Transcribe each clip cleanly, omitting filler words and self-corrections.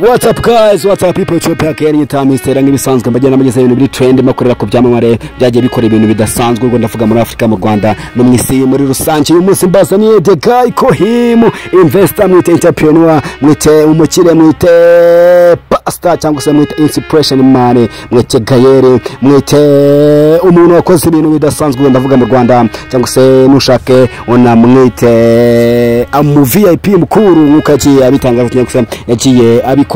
What's up guys, what's up people, Ethiopia Kenya Mister nk'ibisanzwe mbagenda mugeze ibintu biri trend, makorera ku byamamare byagiye bikora ibintu bidasanzwe. Ubwo ndavuga muri Afrika, mu Rwanda no mu isi muri rusange. Uyu munsi mbazaniye the guy Kohim investor, mwite entrepreneur, mwite umukire, mwite pastor cyangwa se mwite inspiration man, mwite Gael, mwite umuntu wakoze ibintu bidasanzwe. Ubwo ndavuga mu Rwanda, cyangwa se nushake unamwite amu VIP mukuru nk'uko yagiye abitangaza cyangwa se yagiye abikora.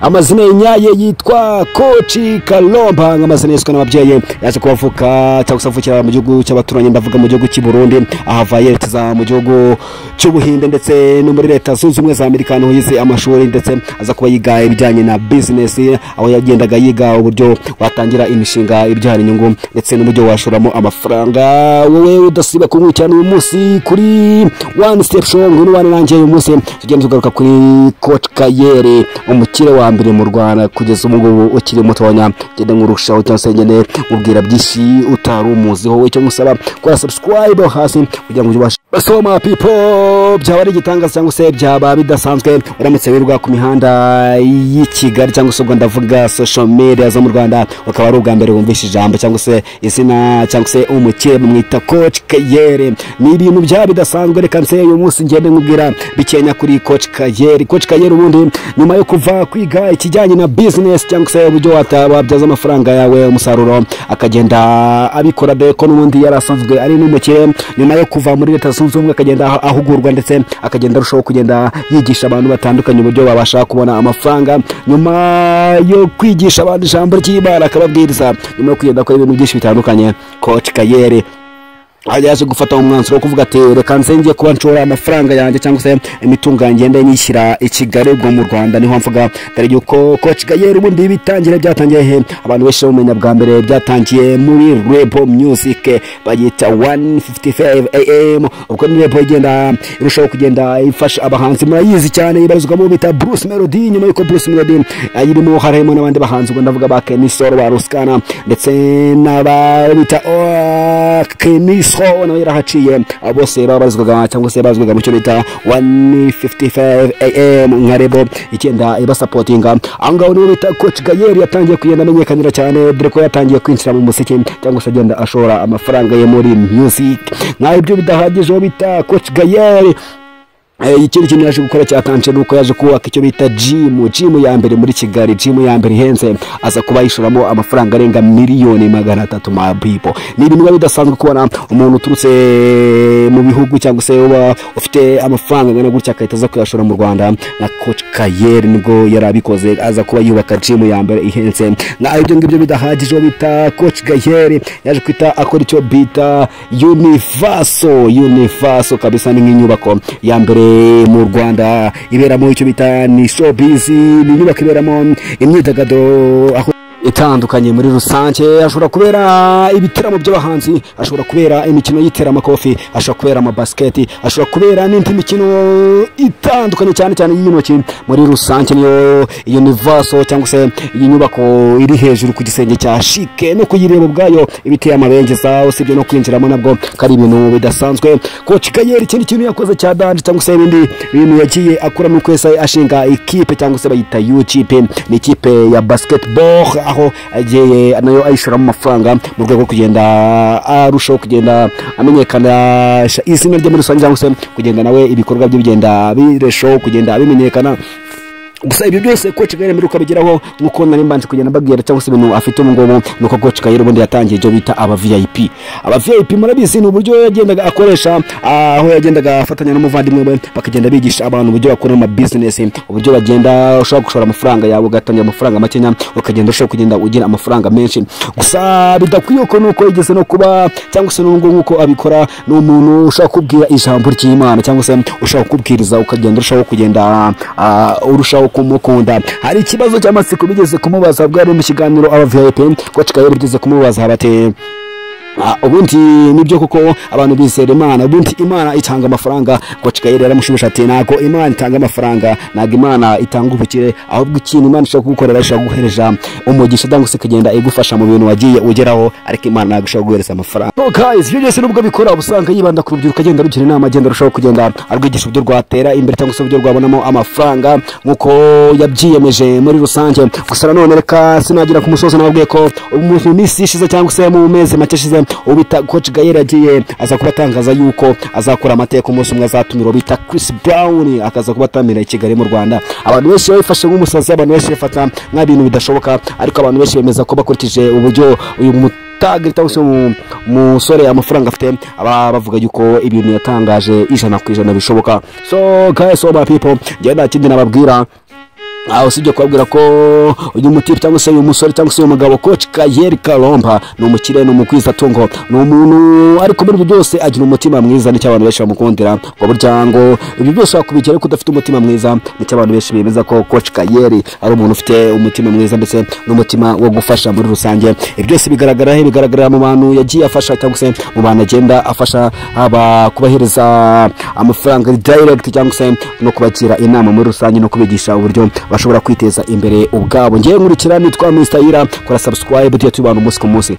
Amazina ye nyaye yitwa Coach Kalomba, nk'amazina yiswe n'ababyeyi. Yaje kubavuka cyangwa se avukira mu gihugu cy'abaturanyi, ndavuga mu gihugu cy'i Burundi, ahava yerekeza mu gihugu cy'Ubuhinde ndetse no muri Leta Zunze Ubumwe za Amerika, aho yize amashuri ndetse aza kuba yiga ibijyanye na business, aho yagendaga yiga uburyo watangira imishinga ibyara inyungu ndetse n'uburyo washoramo amafaranga. Wowe udasiba kunkurikirana uyu munsi kuri One Step Show, ngwino ubane nanjye. Uyu munsi tugenda tugaruka kuri Coach Gael, umukire wa mbere mu Rwanda kugeza ubu ngubu ukiri mutonya. Ngende nkurushaho cyangwa se ngende nkubwira byinshi utari umuziho. Icyo ngusaba, kora subscribe hasi kugira ngo ubashe. So my people, byaba ari igitangaza cyangwa se byaba bidasanzwe uramutse wirirwa ku mihanda y'i Kigali, cyangwa se ubwo ndavuga social media zo mu Rwanda, ukaba ari ubwa mbere wumvishe ijambo cyangwa se izina cyangwa se umukire bamwita Coach Gael. Ni ibintu byaba bidasanzwe. Reka nse uyu munsi ngende nkubwira bikenya kuri Coach Gael. Coach Gael ubundi nyuma yo kuva kwiga ikijyanye na business cyangwa se uburyo wabyaza amafaranga yawe umusaruro, akagenda abikora, dore ko n'ubundi yari asanzwe ari n'umukire. Nyuma yo kuva muri Leta Zunze Ubumwe, akagenda ahugurwa ndetse akagenda arushaho kugenda yigisha abantu batandukanye uburyo babasha kubona amafaranga. Nyuma yo kwigisha abantu ijambo ry'Imana, akababwiriza, nyuma yo kugenda akora ibintu byinshi bitandukanye, Coach Gael yaje gufata umwanzuro wo kuvuga ati: "Reka nze kuba nshora amafaranga yanjye cyangwa se imitungo yanjye, ngende nyishyira i Kigali." Ubwo mu Rwanda niho mvuga, dore yuko Coach Gael ubundi bitangira byatangiye he? Abantu benshi bamenya bwa mbere byatangiye muri Rebel Music bayita 155 AM. Ubwo ni label igenda irushaho kugenda ifasha abahanzi, murayizi cyane, ibarizwamo bita Bruce Melody. Nyuma yuko Bruce Melody ayirimo, harimo n'abandi bahanzi, ubwo ndavuga ba Kenny Solo, ba Ruskana ndetse n'aba bita Kenny Solo nawe yarahaciye. Abo bose babarizwaga cyangwa se bazwaga mu cyo bita 155 AM nka label igenda ibasupportinga. Aho ngaho niho bita Coach Gael yatangiye kugenda amenyekanira cyane, dore ko yatangiye kwinjira mu muziki cyangwa se agenda ashora amafaranga ye muri music. Nkaho ibyo bidahagije, uwo bita Coach Gael ikindi kintu yaje gukora cyatanje nuko yaje kubaka icyo bita gym, gym ya mbere muri Kigali, gym ya mbere ihenze, aza kuba yishoramo amafaranga arenga miliyoni 300. My people, ni ibintu biba bidasanzwe kubona umuntu uturutse mu bihugu cyangwa se uba ufite amafaranga angana gutya agahita aza kuyashora mu Rwanda. Nka Coach Gael nibwo yari abikoze, aza kuba yubaka gym ya mbere ihenze. Nka ibyo ngibyo bidahagije, uwo bita Coach Gael yaje kwita akora icyo bita Universal. Universal kabisa ni nk'inyubako ya mbere mu Rwanda iberamo icyo bita ni showbiz, ni inyubako iberamo imyidagaduro aho itandukanye muri rusange. Ashobora kubera ibitaramo by'abahanzi, ashobora kubera imikino y'iteramakofi, ashobora kubera amabasiketi, ashobora kubera n'indi mikino itandukanye, cyane cyane y'intoki muri rusange. Niyo Universal cyangwa se iyi nyubako iri hejuru ku gisenge cya CHIC, no kuyireba ubwayo ibiteye amabengeza, usibye no kwinjiramo nabwo ko ari ibintu bidasanzwe. Coach Gael ikindi kintu yakoze cya danger cyangwa se ibindi bintu yagiye akora nuko yahise ashinga ikipe cyangwa se bayita UGP, ni ikipe ya basketball, aho agiye nayo ayishoramo amafaranga mu rwego rwo kugenda arushaho kugenda amenyekanisha izina rye muri rusange, cyangwa se kugenda nawe ibikorwa bye bigenda birushaho kugenda bimenyekana. Gusa ibyo byose Coach Gael mbere ukabigeraho, nkuko nari mbanje kugenda mbabwira, cyangwa se ibintu afite ubu ngubu, nuko Coach Gael ubundi yatangiye ibyo bita aba VIP. Aba VIP murabizi, ni uburyo yagendaga akoresha, aho yagendaga afatanya n'umuvandimwe we, bakagenda bigisha abantu uburyo bakora ama business, uburyo bagenda ushobora gushora amafaranga yawe, ugatangira amafaranga makenya, ukagenda ushobora kugenda ugira amafaranga menshi. Gusa bidakwiye ko nuko yigeze no kuba cyangwa se n'ubwo nkuko abikora, ni umuntu ushobora kubwira ijambo ry'Imana cyangwa se ushobora kukubwiriza, ukagenda urushaho kugenda urushaho kumukunda. Hari ikibazo cy'amatsiko bigeze kumubaza bwari mu kiganiro aba VIP. Coach Gael bigeze kumubaza bati Ubundi nibyo koko abantu bizera Imana, ubundi Imana itanga amafaranga. Coach Gael yaramushubije ati ntabwo Imana itanga amafaranga, ntabwo Imana itanga ubukire, ahubwo ikintu Imana ishobora kugukorera, ishobora kuguhereza umugisha cyangwa se ikagenda igufasha mu bintu wagiye ugeraho, ariko Imana ntabwo ishobora kuguhereza amafaranga. So guys, ibyo byose nubwo bikora, uba usanga yibanda ku rubyiruko, agenda arugira inama, agenda arushaho kugenda arwigisha uburyo rwatera imbere cyangwa se uburyo rwabonamo amafaranga nk'uko yabyiyemeje muri rusange. Gusa nanone reka sinagira ku musozi, nababwiye ko mu minsi ishize cyangwa se mu mezi make ashize, ubita Coach Gael yagiye aza kubatangaza yuko azakora amateka, umunsi umwe azatumira bita Chris Brown akaza kubatamira i Kigali mu Rwanda. Abantu benshi babifashe nk'umusazi, abantu benshi bafata nk'ibintu bidashoboka, ariko abantu benshi bemeza ko bakurikije uburyo uyu mutagiri cyangwa se umusore amafaranga afite, aba bavuga yuko ibintu yatangaje 100% bishoboka. So guys, all my people, njyewe nta kindi nababwira aho usibye kubabwira ko uyu mutipe cyangwa se uyu musore cyangwa se uyu mugabo Coach Gael Kalomba ni umukire, ni umukwizatungo, ni umuntu, ariko muri ibyo byose agira umutima mwiza. Nicyo abantu benshi bamukundira, ngo burya ngo ibyo byose wakubikira ariko udafite umutima mwiza. Nicyo abantu benshi bemeza ko Coach Gael ari umuntu ufite umutima mwiza ndetse n'umutima wo gufasha muri rusange. Ibyo byose bigaragara he? Bigaragarira mu bantu yagiye afasha cyangwa se mu bantu agenda afasha, haba kubahereza amafaranga direct cyangwa se no kubagira inama muri rusange no kubigisha uburyo bashobora kwiteza imbere ubwabo. Ngewe nkurikira nitwa Mr. Ira, kora subscribe tujye tubana umunsi ku munsi.